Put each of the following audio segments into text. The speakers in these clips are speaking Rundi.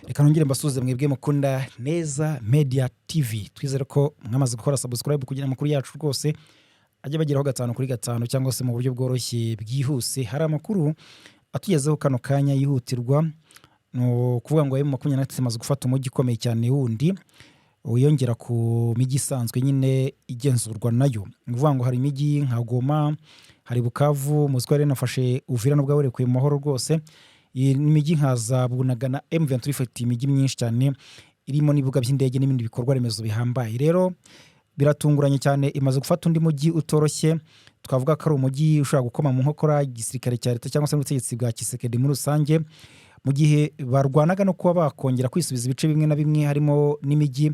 Reka nongere mbasuhuze mwebwe mukunda Neza Media TV. Twizere ko mwamaze gukora subscribe kugira amakuru yacu rwose ajye bageraho gatanu kuri gatanu, cyangwa se mu buryo bworoshye bwihuse. Hari amakuru atugezeho kano kanya yihutirwa. Ni ukuvuga ngo M23 imaze gufata umujyi ukomeye cyane wundi wiyongera ku mijyi isanzwe nyine igenzurwa nayo. Ni ukuvuga ngo hari imijyi nka Goma, hari Bukavu, muzi ko yari yanafashe Uvira nubwo yaburekuye mu mahoro rwose. Iyi ni imijyi nka za Bunagana. M23 ifite imijyi myinshi cyane irimo n'ibibuga by'indege n'ibindi bikorwa remezo bihambaye. Rero biratunguranye cyane, imaze gufata undi mujyi utoroshye, twavuga ko ari umujyi ushobora gukoma mu nkokora igisirikare cya leta cyangwa se n'ubutegetsi bwa Tshisekedi muri rusange, mu gihe barwanaga no kuba bakongera kwisubiza ibice bimwe na bimwe, harimo n'imijyi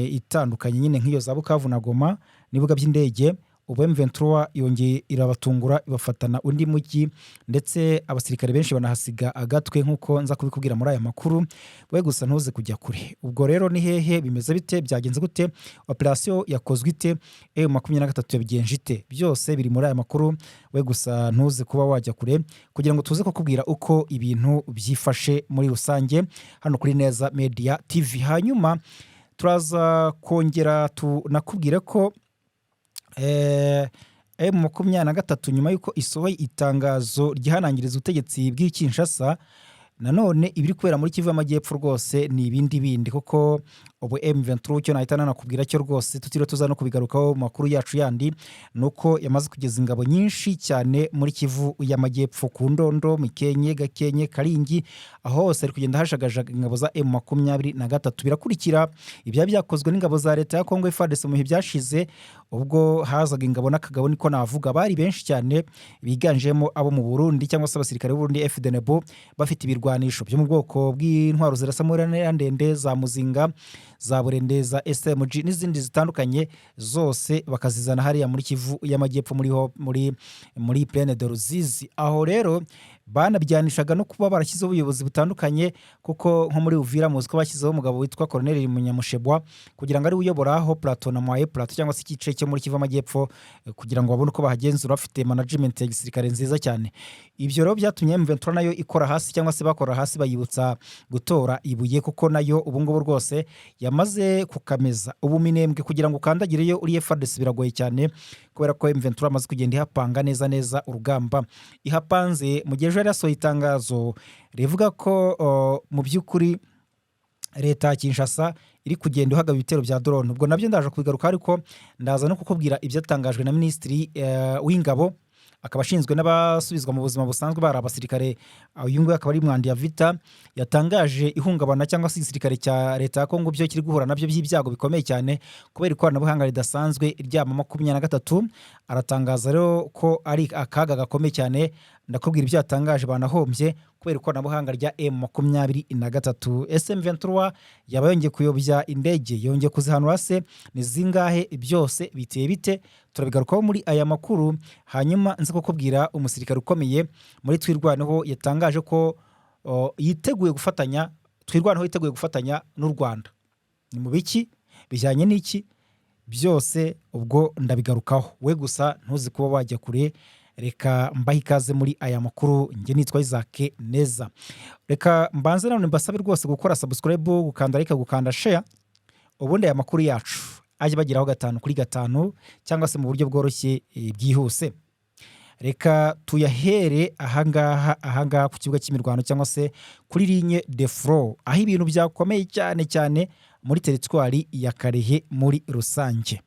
itandukanye nyine nk'iyo za Bukavu na Goma n'ibibuga by'indege. Ubu M23 yongeye irabatungura, ibafatana undi mujyi, ndetse abasirikare benshi banahasiga agatwe, nk'uko nza kubikubwira muri aya makuru. We gusa ntuze kujya kure. Ubwo rero ni hehe, bimeze bite, byagenze gute, operasiyo yakozwe ite, M23 yabigenje ite? Byose biri muri aya makuru. We gusa ntuze kuba wajya kure kugira ngo tuze kukubwira uko ibintu byifashe muri rusange hano kuri Neza Media TV. Hanyuma turaza kongera tunakubwire ko M23, nyuma y'uko isohoye itangazo ryihanangiriza ubutegetsi bw'i Kinshasa, nanone ibiri kubera muri Kivu y'Amajyepfo rwose ni ibindi bindi, kuko ubu M23, cyo nahita nanakubwira cyo rwose tutiriwe tuza no kubigarukaho mu makuru yacu yandi, ni uko yamaze kugeza ingabo nyinshi cyane muri Kivu y'Amajyepfo, ku Ndondo, Mikenke, Gakenke, Karingi, aho hose hari kugenda hashagajaga ingabo za M23. Birakurikira ibyaba byakozwe n'ingabo za leta ya Congo FARDC mu bihe byashize, ubwo hazaga ingabo n'akagabo, niko navuga, bari benshi cyane biganjemo abo mu Burundi cyangwa se abasirikare b'Uburundi FDNB, bafite ibirwanisho byo mu bwoko bw'intwaro zirasa muri ndende za muzinga, za burende, za SMG n'izindi zitandukanye, zose bakazizana hariya muri Kivu y'Amajyepfo, muri ho muri Plaine de Ruzizi. Aho rero banabyanishaga no kuba barashyizeho ubuyobozi butandukanye, kuko nko muri Uvira muzi ko bashyizeho umugabo witwa Colonel Munyamushebwa kugira ngo ari we uyobora aho plateau na Moyen Plateau, cyangwa se igice cyo muri Kivu y'Amajyepfo, kugira ngo babone uko bahagenzura bafite management ya gisirikare nziza cyane. Ibyo rero byatumye M23 nayo ikora hasi, cyangwa se bakora hasi bayibutsa gutora ibuye, kuko nayo ubu ngubu rwose yamaze kukameza. Ubu Minembwe kugira ngo ukandagireyo uri FARDC biragoye cyane, kubera ko M23 amaze kugenda ihapanga neza neza urugamba. Ihapanze mu gihe ejo yari yasohoye itangazo rivuga ko mu by'ukuri leta ya Kinshasa iri kugenda ihagaba ibitero bya drone. Ubwo nabyo ndaje kubigaruka, ariko ndaza no kukubwira ibyatangajwe na minisitiri w'ingabo, akaba ashinzwe n'abasubizwa mu buzima busanzwe bari abasirikare. Uyu nguyu akaba ari Muadiamvita. Yatangaje ihungabana cyangwa se igisirikare cya leta ya Kongo byo kiri guhura nabyo by'ibyago bikomeye cyane kubera ikoranabuhanga ridasanzwe rya 23. Aratangaza rero ko ari akaga gakomeye cyane. Ndakubwira ibyo yatangaje, banahombye kubera ikoranabuhanga rya M23. SM23 yaba yongeye kuyobya indege, yongeye kuzihanura se? Ni zingahe? Byose biteye bite? Turabigarukaho muri aya makuru. Hanyuma nzi kukubwira umusirikare ukomeye muri Twirwaneho yatangaje ko yiteguye gufatanya, Twirwaneho yiteguye gufatanya n'u Rwanda. Ni mu biki, bijyanye n'iki? Byose ubwo ndabigarukaho. We gusa ntuzi kuba wajya kure. Reka mbahe ikaze muri aya makuru. Njye nitwa Isaac Neza. Reka mbanze nanone mbasabe rwose gukora subscribe, gukanda like, gukanda share, ubundi aya makuru yacu ajye bageraho gatanu kuri gatanu, cyangwa se mu buryo bworoshye bwihuse. Reka tuyahere ahangaha ku kibuga cy'imirwano, cyangwa se kuri ligne de front, aho ibintu byakomeye cyane cyane muri teritwari ya Kalehe muri rusange.